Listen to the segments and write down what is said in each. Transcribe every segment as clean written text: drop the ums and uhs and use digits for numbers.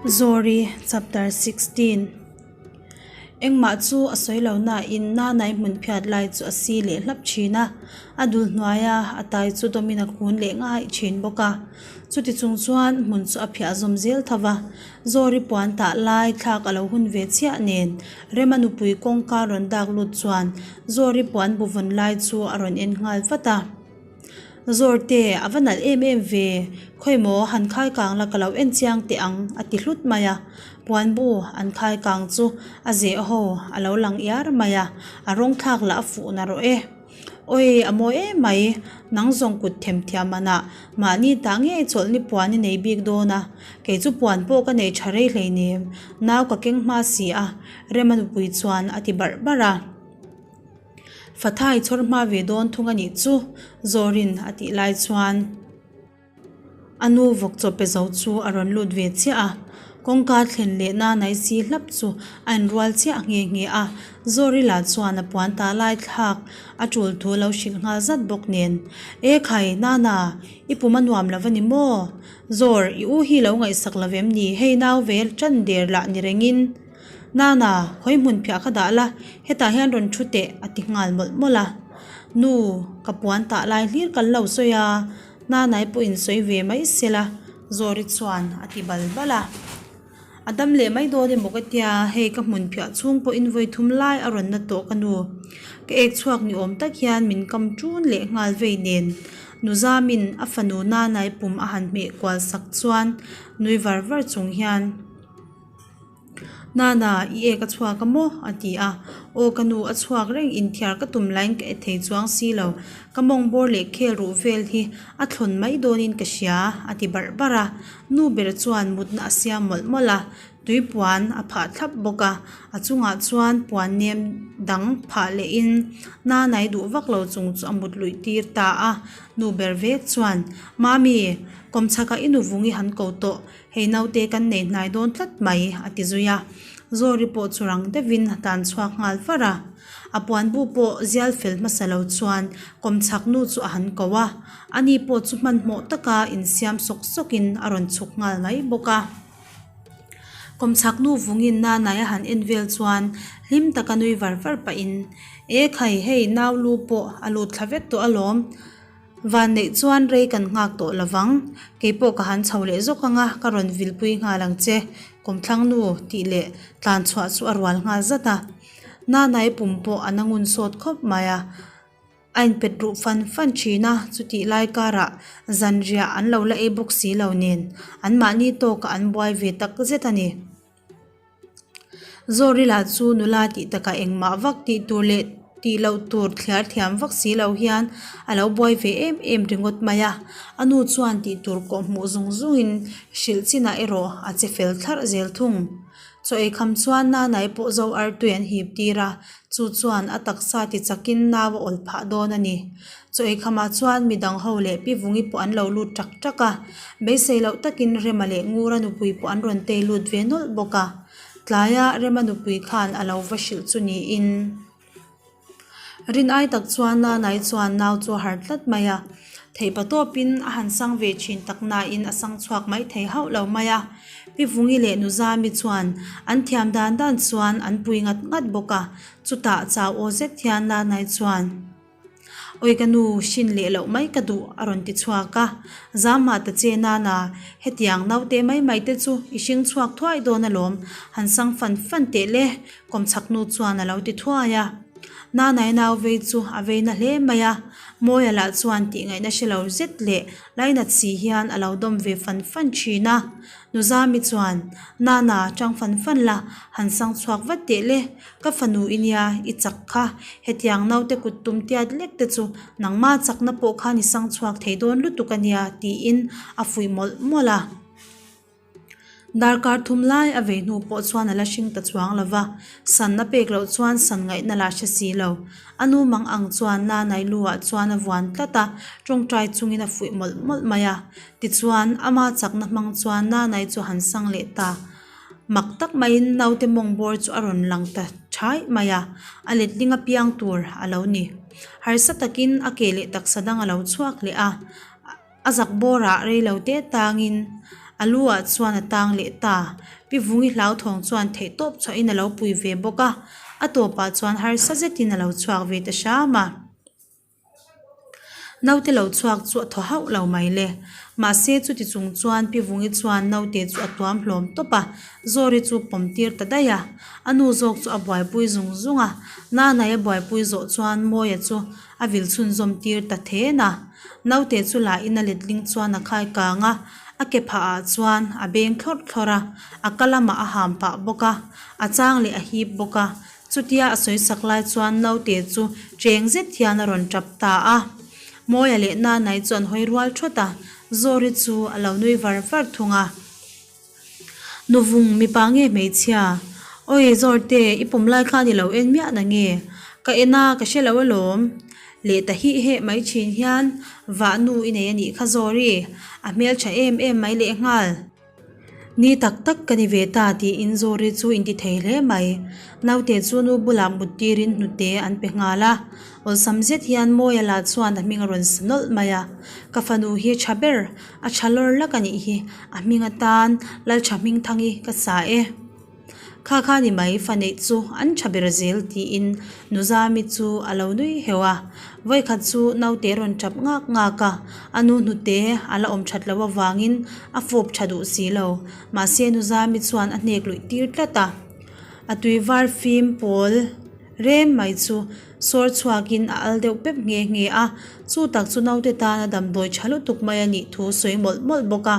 Zawri Chapter 16 Engmah chu a sawi lo nain Nanai hmun phiat lai chu a si leh hlap thin a, a dul hnuaia a tai chu dawmin a kun leh ngaih thin bawk a. Chuti chung chuan hmun chu a phiah zawm zel tho va, Zawri puan tah lai thlak a lo hun ve chiah nen Rema nupui kawngka rawn dak lut chuan Zawri puan bu vawn lai chu a rawn en nghal vat a. Zawrte, a va nalh em em ve, khawi maw han khai kang la ka lo en chiang teh ang a ti hlut mai a, puan bu an khai kang chu a zeh ho a lo lang iar mai a, a rawng thlak lah a fuh na rawh e. Awi, a mawi em mai, nang zawng kut them thiam manah mahni tah ngei chawlhni puan i nei bik dawn a, kei chu puan pawh ka nei tha rei hleinem, nau ka keng hma si a, Rema nupui chuan a ti barh barh a. Fathai chhawr hma ve dawn thung a nih chu, Zawrin a tih lai chuan a nu vawk chaw pe zo chu a rawn lut ve chiah a, kawngka thlen leh nanai si hlap chu a inrual chiah nghe nghe a, Zawri lah chuan a puan ta lai thlak a tul thu lo hrilh nghal zat bawk nen, E khai, Nana, i pum a nuam lo va ni maw? Zawr, i u hi lo ngaihsak lo vem ni, hei nau ve tan der lah ni rengin. Nana, khawi hmun phiah kha dah la, hetah hian rawn thu teh a ti nghal mawlh mawlh a. Nu, ka puan tah lai hlir kan lo sawi a, Nanai pawhin sawi ve mai se la, Zawri chuan a ti bal bal a. A dam leh mai dawn emaw ka tia, hei ka hmun phiah chhung pawhin vawi thum lai a rawn na tawh ka nu. Ka ek chhuak ni awm tak hian min kam ṭun leh nghal vei nen. Nuzamin a fanu Nanai pum a han hmeh kual sak chuan nui var var chung hian. Nana, i ek a chhuak a maw? a ti a. Aw ka nu, a chhuak reng inthiar ka tum laiin ka e thei chuang si lo. Ka mawng bawr leh khel ruh vel hi a thlawn mai dawnin ka hria, a ti barh barh a. Nu ber chuan mutna a siam mawlh mawlh a, tui puan a phah thlap bawk a. A chungah chuan puan nem dang phah lehin Nanai duh vak lo chung chu a mut luih tir ta a. Nu ber vek chuan, Mami, kawmchhakah i nuvung i han ko tawh. Hei naute kan nei hnai dawn tlat mai, a ti zui a. Zawri pawh chu rang deuhin a tan chhuak nghal var a. A puanbu pawh zial fel hmasa lo chuan kawmchhak nu chu a han ko a. Ani pawh chu hmanhmawh taka insiam sawk sawkin a rawn chhuk nghal mai bawk a. Kawmchhak nu vungin Nanai a han en vel chuan hlim taka nui var var pahin, E khai, hei nau lu pawh a lut thla vek tawh alawm. Van neih chuan rei kan nghak tawh lo vang. Kei pawh ka han chho leh zawk ang a, ka rawn vilpui nghal ang che, kawmthlang nu tih leh tlan chhuah chu a rual nghal zat a. Nanai pum pawh a na ngun sawt khawp mai a, a inpet ruh fan fan thin a, chutih lai karah zanriah an lo la ei bawk si lo nen anmahni tawkah an buai ve tak zet a ni. Zawrila chu nula tih takah engmah vak tih tur leh tih loh tur thliar thiam vak si lo hian a lo buai ve em em ringawt mai a. A nu chuan tih tur kawh hmuh zung zungin hrilh chinah erawh a che fel thlarh zel thung. Chaw ei kham chuan Nanai pawh zo artui an hip tir a, chu chuan a taksa ti chakin nau a awl phah dawn a ni. Chaw ei khamah chuan midang ho leh Pi Vungi pawh an lo lut tak tak a, beisei loh takin Rema leh Ngura nupui pawh an rawn tei lut ve nawlh bawk a. Tlaia Rema nupui khan a lo va hrilh chu niin rin ai tak chuan Nanai chuan nau chu a har tlat mai a, theihpa tawpin a han sang ve thin tak nain a sang chhuak mai thei hauh lo mai a. Pi Vungi leh Nuzami chuan an thiam dan dan chuan an pui ngat ngat bawk a, chutah chau aw zet hian Nanai chuan. Awi ka nu, hrin leh loh mai ka duh a rawn ti chhuak a. Zamah ta che Nana, hetiang naute mai mai te chu i hring chhuak thuai dawn alawm, han sang fan fan teh le, kawmchhak nu chuan a lo ti thuai a. Nanai nau vei chu a vei na hle mai a, Mawia lah chuan tih ngaihna hre lo zet leh lainat si hian a lo dawm ve fan fan thin a. Nuzami chuan, Nana, tang fan fan la, han sang chhuak vat teh le, Ka fanu i nia, i chak kha. Hetiang naute kut tum tiat lek te chu nangma chakna pawh khan i sang chhuak thei dawn lutuk a nia, tiin a fuih mawlh mawlh a. Darkar thum lai a vei hnu pawh chuan a la hring ta chuang lo va, san a pek loh chuan san ngaihna la hre si lo. A nu mang ang chuan Nanai lu ah chuan a vuan tlat a, tawngtai chungin a fuih mawlh mawlh mai a. Tichuan, ama chakna hmang chuan Nanai chu a han sang leh ta. Mak tak maiin naute mawng bawr chu a rawn lang ta thai mai a, a letling a piang tur a lo ni. Harsa takin a ke leh taksa dang a lo chhuak leh a, a zak bawrah rei lo te tangin A lu ah chuan a tang leh ta. Pi Vungi hlauthawng chuan theihtawp chhuahin a lo pui ve bawk a, a tawpah chuan harsa zetin a lo chhuak ve ta hram a. Naute lo chhuak chu a thaw hauh lo mai le. Mahse chuti chung chuan Pi Vungi chuan naute chu a tuam hlawm tawp a, Zawri chu pawm tir ta daih a. A nu zawk chu a buaipui zung zung a, Nanai a buaipui zawh chuan Mawia chu a vil chhunzawm tir ta then a. Naute chu la in a letling chuan a khai kang a, a ke phah ah chuan a beng thlawrh thlawrh a, a ka lamah a ham pah bawk a, a chang leh a hip bawk a. Chutia a sawi sak lai chuan naute chu cheng zet hian a rawn tap ta a. Mawia leh Nanai chu an hawi rual thawt a, Zawri chu a lo nui var var thung a. Nuvung, mipa nge hmeichhia? Awi Zawrte, i pawm lai khan i lo en miah na nge? Ka en a, ka hre lo alawm. Leh ta hih heh mai thin hian vah nu i nei a nih kha Zawri, a hmeltha em em mai lehnghal. Ni tak tak ka ni ve ta tiin Zawri chu inti thei hle mai. Naute chu nu bulah mut tirin hnute an pe nghal a. Awlsam zet hian Mawia lah chuan a hming a rawn sa nawlh mai a. Ka fanu hi tha ber, a tha lawr lak a nih hi, a hming atan Laltha Hmingthangi ka sa e. Kha kha ni mai fa neih chu an tha ber zel tiin Nuzami chu a lo nui heuh a. Vawikhat chu naute rawn tap ngak ngak a, a nu hnute a la awm that loh avangin a fawp tha duh si lo. Mahse Nuzami chuan a hnek luih tir tlat a. A tui var fim pawl rem mai chu sawr chhuakin a al deuh pep nghe nghe a, chu tak chu naute tana damdawi tha lutuk mai a nih thu sawi mawlh mawlh bawk a.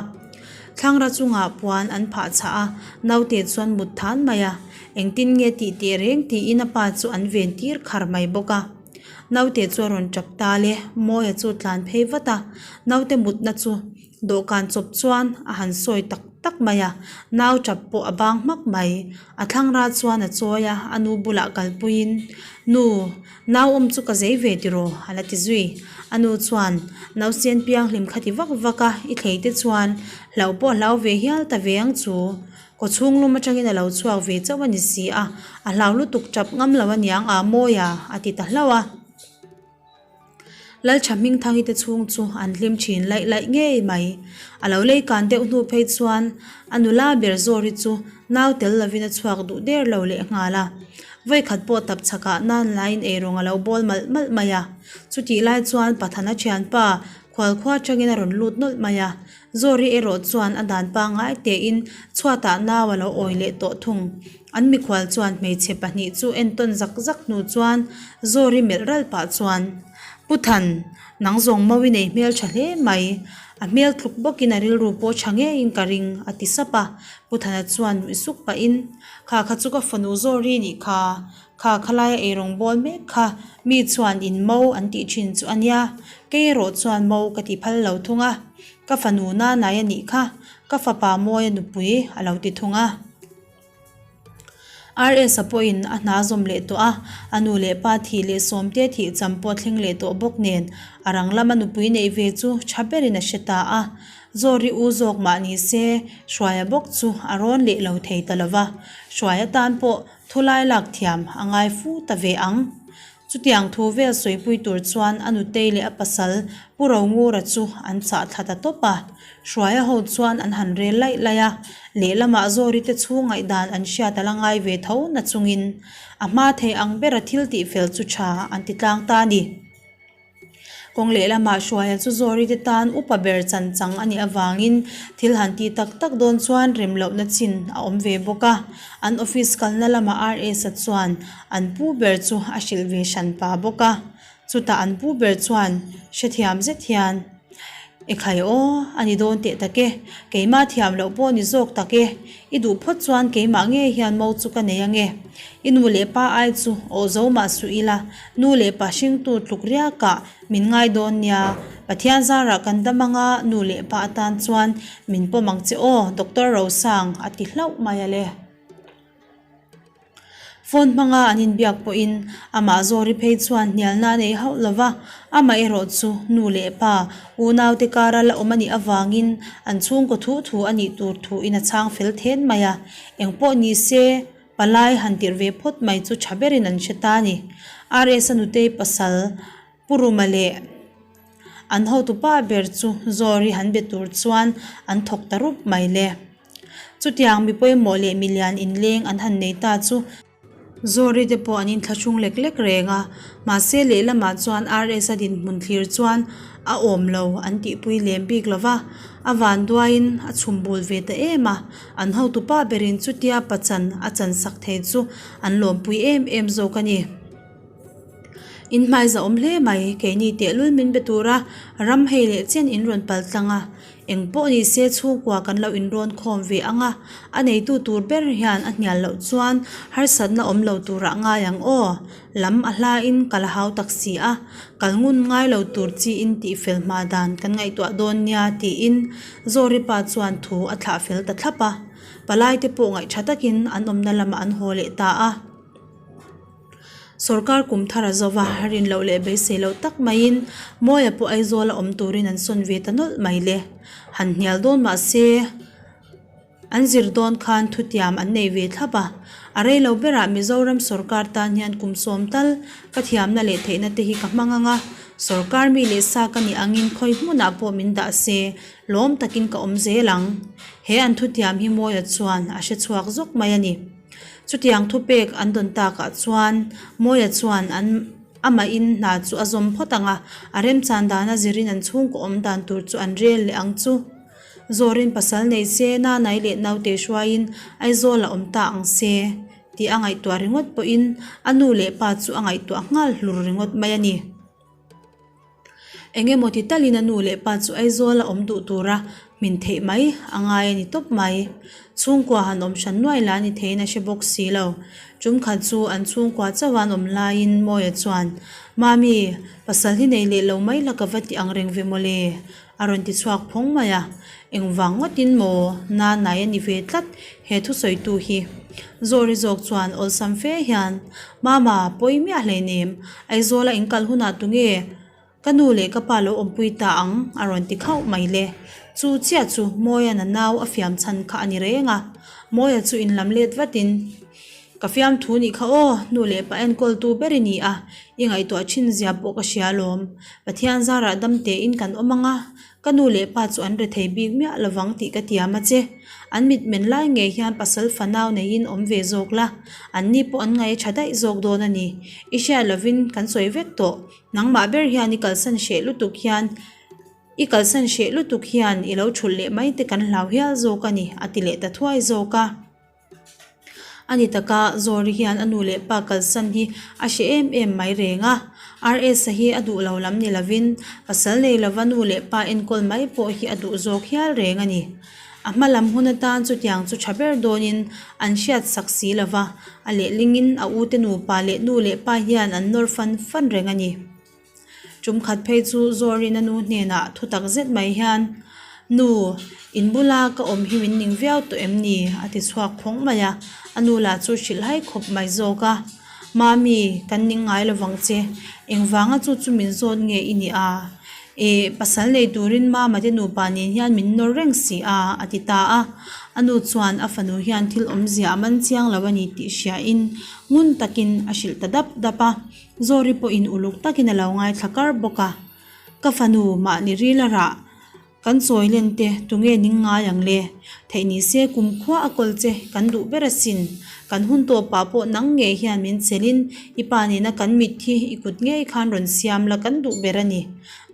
Thlangra chungah puan an phah chah a, naute chuan mut than mai a, engtin nge tih teh reng tiin a pa chu an ven tir khar mai bawk a. Naute chu a rawn tap ta le, Mawia chu tlan phei vat a, naute mutna chu dawhkan chawp chuan a han sawi tak tak mai a, nau tap pawh a bang hmak mai. A thlangra chuan a chawi a, a nu bulah kalpuiin, Nu, Nau awm chu ka zei ve tiraw? a la ti zui. A nu chuan, Nausen pianghlim kha ti vak vak a, i thlei te chuan hlauh pawh a hlau ve hial ta ve ang chu. Kaw chhung lum atangin a lo chhuak ve chauh a ni si a, a hlau lutuk tap ngam lo a niang a mawi a, a ti ta hlauh a. Laltha Hmingthangi te chhung chu an hlim thin laih laih ngei mai. A lo lei kan deuh hnu phei chuan a nula ber Zawri chu nau tel lovin a chhuak duh der lo leh nghal a. Vawikhat pawh tap chhakah nan laiin eirawng a lo bawl malh malh mai a. Chutih lai chuan Pathana thianpa khualkhua atangin a rawn lut nawlh mai a. Zawri erawh chuan a dan pangngai tein chhuatah nau a lo awi leh tawh thung. An mikhual chuan hmeichhe pahnih chu entawn zak zak hnu chuan Zawri melh ral pah chuan, Pu Than, nang zawng mau i nei hmel tha hle mai. A hmel tluk bawkin a rilru pawh tha ngeiin ka ring, a ti sap a. Pu Thana chuan nuih suk pahin, Kha kha chu ka fanu Zawri nih kha. Kha khalaia eirawng bawl mek kha mi chuan in mo an tih thin chu a nia, kei erawh chuan mo ka ti phal lo thung a, ka fanu Nanai a nih kha, ka fapa Mawia nupui a lo ti thung a. RS-a pawhin a hna zawm leh tawh a, a nu leh pa thih leh Sawmte thih cham pawh thleng leh tawh bawk nen a rang lama nupui neih ve chu tha berin a hre ta a. Zawri u zawk mah ni se Hruaia bawk chu a rawn leh lo thei ta lo va, Hruaia tan pawh Thulai lak thiam a ngai fu ta ve ang. Chutiang thu vel sawipui tur chuan a nutei leh a pasal Pu Rongura chu an chah thla ta tawp a. Hruaia ho chuan an han rel laih laih a, lehlamah Zawri te chhung ngaihdan an hriat a la ngai ve tho na chungin a hma thei ang bera thil tihfel chu tha an ti tlang ta a ni. Kawng lehlamah Hruaia chu Zawri te tan upa ber chan chang a nih avangin thil han tih tak tak dawn chuan rem lohna chin a awm ve bawk a. An office kalna lamah RS-a chuan an pu ber chu a hrilh ve hran pa bawk a. Chutah an pu ber chuan hrethiam zet hian, Ekhai aw, a ni dawn teh tak e, keimah thiam loh pawh ni zawk tak e, i duh phawt chuan keimah ngei hian mo chu ka nei ange. I nu leh pa ai chu aw zo mah suh ila, nu leh pa hringtu tluk riakah min ngai dawn nia, Pathian zarah kan dam anga nu leh pa atan chuan min pawm ang che aw, Doctor Rosang a ti hlauh mai ale. Phone hmanga an inbiak pawhin amah Zawri phei chuan hnialna a nei hauh lo va, amah erawh chu nu leh pa unaute kara la awm a nih avangin an chhungkaw thu thu a nih tur thuin a chhang fel then mai a, engpawh ni se palai han tirh ve phawt mai chu tha berin an hre ta a ni. RS-a nutei pasal Pu Ruma leh. An hotupa ber chu Zawri han be tur chuan an thawk ta rup mai le. Chutiang mi pawimawh leh milian inleng an han nei ta chu. Zawri te pawh an inthlahrung lek lek reng a, mahse lehlamah chuan RS a dinhmun thlir chuan a awm lo an tihpui lem bik lo va, a vanduaiin a chhum bul ve ta em a, an hotupa berin chutia pachan a chansak thei chu an lawmpui em em zawk a ni. In hmaiza awm hle mai, keini tehlul min be tura ram hei leh chen in rawn pal tlang a, Eng pawh ni se chhungkua kan lo inrawn khawm ve ang a, a neitu tur ber hian a hnial loh chuan harsatna awm lo turah ngai ang aw. Lam a hlain ka la hau tak si a, kal ngun ngai lo tur chiin tihfel hma dan kan ngaihtuah dawn nia tiin Zawri pa chuan thu a thlah fel ta thlap a. Palaite pawh ngaihtha takin an awmna lamah an haw leh ta a. Sorkar kum thar a zo va, rin loh leh beisei loh tak maiin Mawia pawh Aizawl a awm turin an sawn ve ta nawlh mai le. Han hnial dawn mah se, an zir dawn khan thutiam an nei ve thlap a. A rei lo berah Mizoram sorkar tan hian kum sawm tal ka thiamna leh theihna te hi ka hmang ang a, sorkar mi leh sa ka nih angin khawi hmunah pawh min dah se, lawm takin ka awm zel ang. He an thutiam hi Mawia chuan a hre chhuak zawk mai a ni. Chutiang thupek an dawn takah chuan Mawia chuan an amahin hna chu a zawm phawt ang a, a remchan dana zirin an chhungkaw awm dan tur chu an rel leh ang chu. Zawrin pasal nei se, Nanai leh naute hruaiin Aizawl a awm ta ang se tih a ngaihtuah ringawt pawhin a nu leh pa chu a ngaihtuah nghal hlur ringawt mai a ni. Eng emaw ti talin a nu leh pa chu Aizawl a awm duh tura hmin theih mai a ngai a ni tawp mai. Chhungkua han awm hran nuai lah ni theiin a hre bawk si lo. Tum khat chu an chhungkua chauh an awm laiin Mawia chuan, Mami, pasal hi nei leh lo mai la ka va ti ang reng ve mawle? A rawn ti chhuak phawng mai a. Engvang ngawtin maw? Nanai a ni ve tlat he thusawitu hi. Zawri zawk chuan awlsam fe hian, Mama, pawi miah hleinem, Aizawla in kal hunah tunge ka nu leh ka pa lo awmpui ta ang? a rawn ti khauh mai le. Chu chiah chu Mawia'n a nau a fiam chhan kha a ni reng a. Mawia chu in lam let vatin, Ka fiamthu nih kha aw, nu leh pa enkawltu ber i ni a, i ngaihtuah thin zia pawh ka hria alawm. Pathian zarah dam tein kan awm ang a, Ka nu leh pa chu an rethei bik miah lovang tih ka tiam a che. An mitmen lai ngei hian pasal fanau neiin awm ve zawk la, an ni pawh an ngaih a tha daih zawk dawn a ni. I hriat lovin kan sawi vek tawh. Nangmah ber hian i kalsan hreh lutuk hian i kalsan hreh lutuk hian i lo thulh leh mai te kan hlau hial zawk a ni, a ti leh ta thuai zawk a. A ni taka, Zawri hian a nu leh pa kalsan hi a hre em em mai reng a. RS-a hi a duh lo lam ni lovin, pasal nei lova nu leh pa enkawl mai pawh hi a duh zawk hial reng a ni. A hma lam hun atan chutiang chu tha ber dawnin an hriat sak si lova, a lehlingin a ute nupa leh nu leh pa hian an nawr fan fan reng a ni. Tum khat phei chu Zawrin a nu hnenah thu tak zet mai hian, Nu, in bula ka awm hi min ning viau tawh em ni? a ti chhuak phawng mai a, a nu lah chu hrilh hai khawp mai zawk a, Mami, kan ning ngai lovang che, engvanga chu chu min zawt nge i nih a? Eh, pasal nei turin Mama te nupa nen hian min nawr reng si a, a ti ta a. A nu chuan a fanu hian thil awmzia a man chiang lo a ni tih hriain ngun takin a hrilh ta dap dap a. Zawri pawhin uluk takin a lo ngaithla kar bawk a, Ka fanu mahni ril a rah, kan chawi len te tunge ning ngai ang le? Theih ni se kumkhua a kawl che kan duh ber asin. Kan hun tawpah pawh nang ngei hian min chelin i pa nena kan mit hi i kut ngei khan rawn siam la kan duh ber a ni.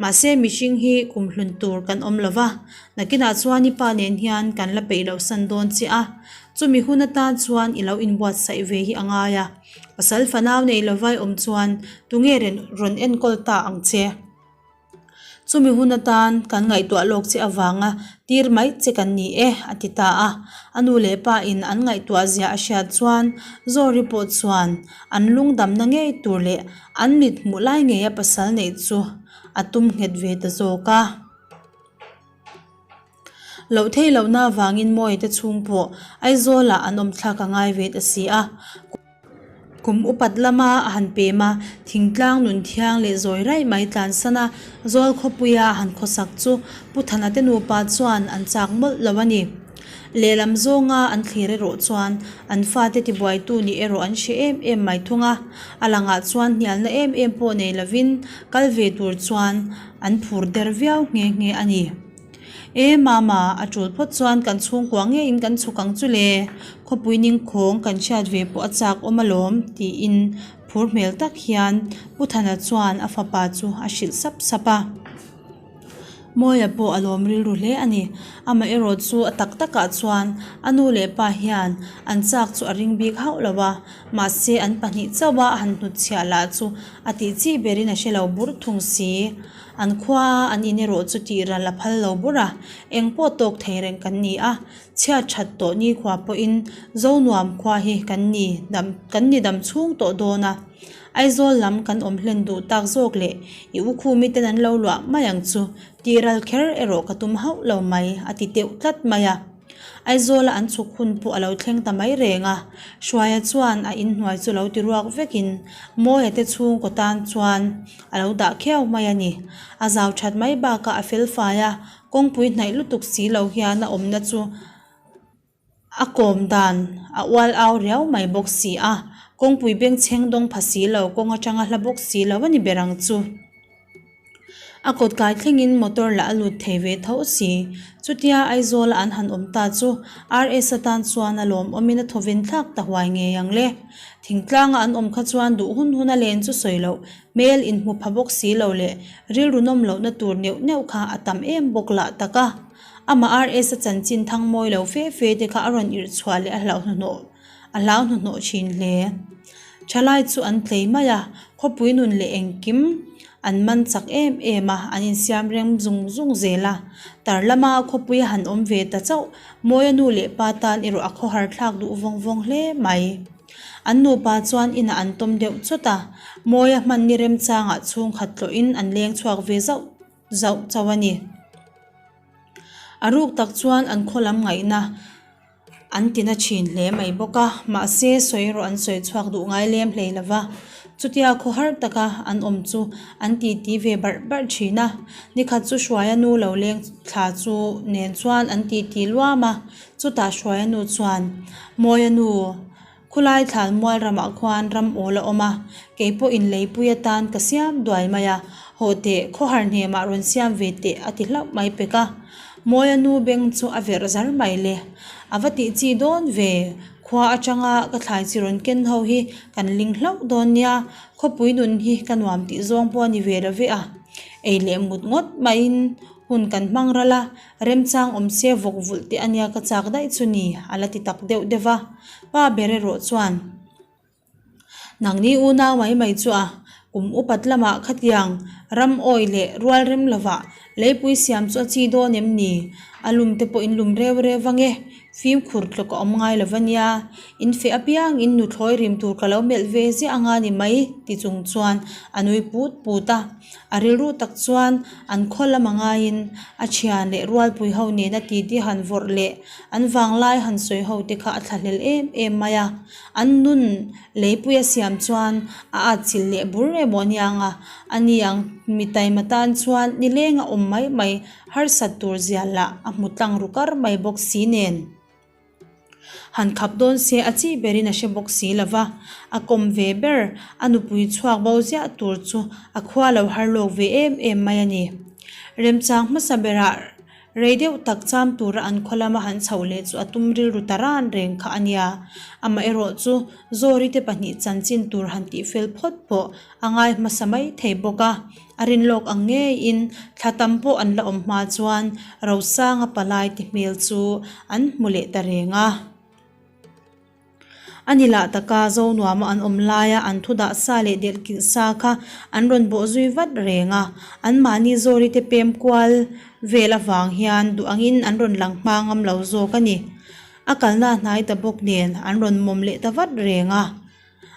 Mahse mihring hi kumhlun tur kan awm lo va, nakinah chuan i pa nen hian kan la peih loh san dawn che a, chumi hun atan chuan i lo inbuatsaih ve hi a ngai a. Pasal fanau nei lovai awm chuan tunge rawn enkawl ta ang che? Chumi hun atan kan ngaihtuah lawk che avanga tir mai che kan ni e, a ti ta a. A nu leh pa in an ngaihtuah zia a hriat chuan Zawri pawh chuan an lungdamna ngei tur leh an mit hmuh lai ngeia pasal neih chu a tum nghet ve ta zawk a. Loh thei lohna avangin Mawite chhung pawh Aizawlah an awm thlak a ngai ve ta si a. Kum upat lama a han pem a, thingtlang nun thiang leh zawi raih mai tlansan a, Zawl khawpuia a han khawsak chu Pu Thana te nupa chuan an chak mawlh lo a ni. Lehlam zawnga an thlir erawh chuan an fate tibuaitu nih erawh an hre em em mai thung a. A langah chuan hnialna em em pawh nei lovin kal ve tur chuan an phur der viau nghe nghe a ni. E mama, a tul phawt chuan kan chhungkua ngeiin kan chhuk ang chu le, khawpui ningkhawng kan hriat ve pawh a chak awm alawm tiin phur hmel tak hian Pu Thana chuan a fapa chu a hrilh sap sap a. Mawia pawh a lawm rilru hle a ni. Amaherawh chu a tak takah chuan a nu leh pa hian an chak chu a ring bik hauh lo a, mahse an pahnih chauh a han hnutchhiah lah chu a tih chi berin a hre lo bur thung si. An khua a an in erawh chu tih ral a phal lo bur a, eng pawh tawk thei reng kan ni a, chhiat that tawh nikhua pawhin Zonuam khua hi kan ni dam kan ni dam chhung tawh dawn a. Aizawl lam kan awm hlen duh tak zawk leh i u khumi ten an lo luah mai ang chu tih ral kher erawh ka tum hauh lo mai a ti teuh tlat mai a. Aizawla an chhuk hun pawh a lo thleng ta mai reng a, Hruaia chuan a inhnuai chu lo ti ruak vekin Mawia te chhungkaw tan chuan a lo dah khiau mai a ni. A zau that mai bakah a fel fai a, kawngpui hnaih lutuk si lo hian a awmna chu A kawm dan a ual au riau mai bawk si a, kawngpui bengchheng dawng pha si lo, kawng atanga hla bawk si lo a ni ber ang chu. A kawt kai thlengin motor lah a lut thei ve tho si. Chutia Aizawla an han awm ta chu RS atan chuan a lawmawmin a thawven thlak ta huai ngei ang le. Thingtlanga an awm kha chuan duh hun hun a len chu sawi loh, hmel inhmu pha bawk si lo leh rilru nawm lohna tur neuh neuh kha a tam em bawk lah tak a. Amah RS a chanchin thang mawi lo fe fe te kha a rawn irh chhuah leh a hlauh hnuhnawh a hlau hnuhnawh thin hle. Thalai chu an tlei mai a, khawpui nun leh engkim an man chak em em a, an insiam reng zung zung zel a. Tar lama khawpui a han awm ve ta chauh, Mawia nu leh pa tan erawh a khawhar thlak duh vawng vawng hle mai. An nupa chuan inah an tawm deuh chawt a, Mawia hmanni remchangah chhungkhat tlawhin an leng chhuak ve zauh zauh chauh a ni. A ruk tak chuan an khaw lam ngaihna an ti na thin hle mai bawk a, mahse sawi erawh an sawi chhuak duh ngai lem hlei lo va. Chutia khaw har taka an awm chu an titi ve barh barh thin a, nikhat chu Hruaia nu lo leng thla chu nen chuan an titi luam a, chutah Hruaia nu chuan, Mawia nu, Khulai thlan mual ramah khuan ram awl a awm a, kei pawhin leipui atan ka siam duai mai a, haw teh, khawhar hnemah rawn siam ve teh a ti hlauh mai pek a. Mawia nu beng chu a verh zar mai le. A va tih chi dawn ve, khua atanga ka thlai chi rawn ken ho hi kan ling hlauh dawn nia, khawpui nun hi ka nuam tih zawng pawh a ni ve lo ve a, ei leh mut ngawt maiin hun kan hmang ral a, Remchang awm se vawk vulh teh ania ka chak daih chu ni, a la ti tak deuh deuh va. Pa ber erawh chuan, Nangni unau mai mai chu a, kum upat lamah khatiang ram awi leh rual rem lovah leipui siam chu a chi dawn em ni? A lum te pawh in lum reu reu vang e, fimkhur tlawk a awm ngai lo va nia, in feh apiang in nuthlawi rim tur ka lo melh ve ziah anga ni mai, ti chung chuan a nui put put a. A rilru tak chuan an khaw lam a ngaiin a thian leh rualpui ho nena titi han vawrh leh an vanglai han sawi ho te kha a thlahlel em em mai a. An nun leipui a siam chuan a atchilh leh bur emaw a niang a, a ni ang mi taima tan chuan nileng a awm mai mai harsat tur zia lah a hmu tlang ru kar mai bawk si nen. Han khap dawn se a chi berin a hre bawk si lo va, a kawm ve ber, a nupui chhuak bo ziah tur chu a khua lo har lawk ve em em mai a ni. Remchang hmasa berah rei deuh tak cham tura an khaw lama han chhoh leh chu a tum rilru ta ran reng kha a nia. Amaherawh chu Zawri te pahnih chanchin tur han tih fel phawt pawh a ngai hmasa mai thei bawk a. A rin lawk ang ngeiin thla tam pawh an la awm hma chuan Rosanga palai te hmel chu an hmu leh ta reng a. A ni lah taka Zonuama an awm laia an thu dah sa leh delh kilh sa kha an rawn bawh zui vat reng a. Anmahni Zawri te pem kual vel avang hian duh angin an rawn lang hma ngam lo zawk a ni. A kalna a hnai ta bawk nen an rawn mawm leh ta vat reng a.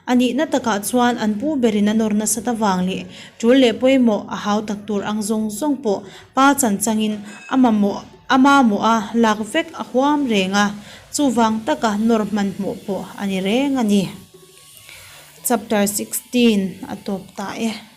A nihna takah chuan an pu berin a nawr nasat avang leh tul leh pawimawh a hau tak tur ang zawng zawng pawh pa chan changin a mamawh a mamawh a lak vek a huam reng a, chuvang taka nawr hmanhmawh pawh a ni reng a ni. Chapter 16 a tawp ta e.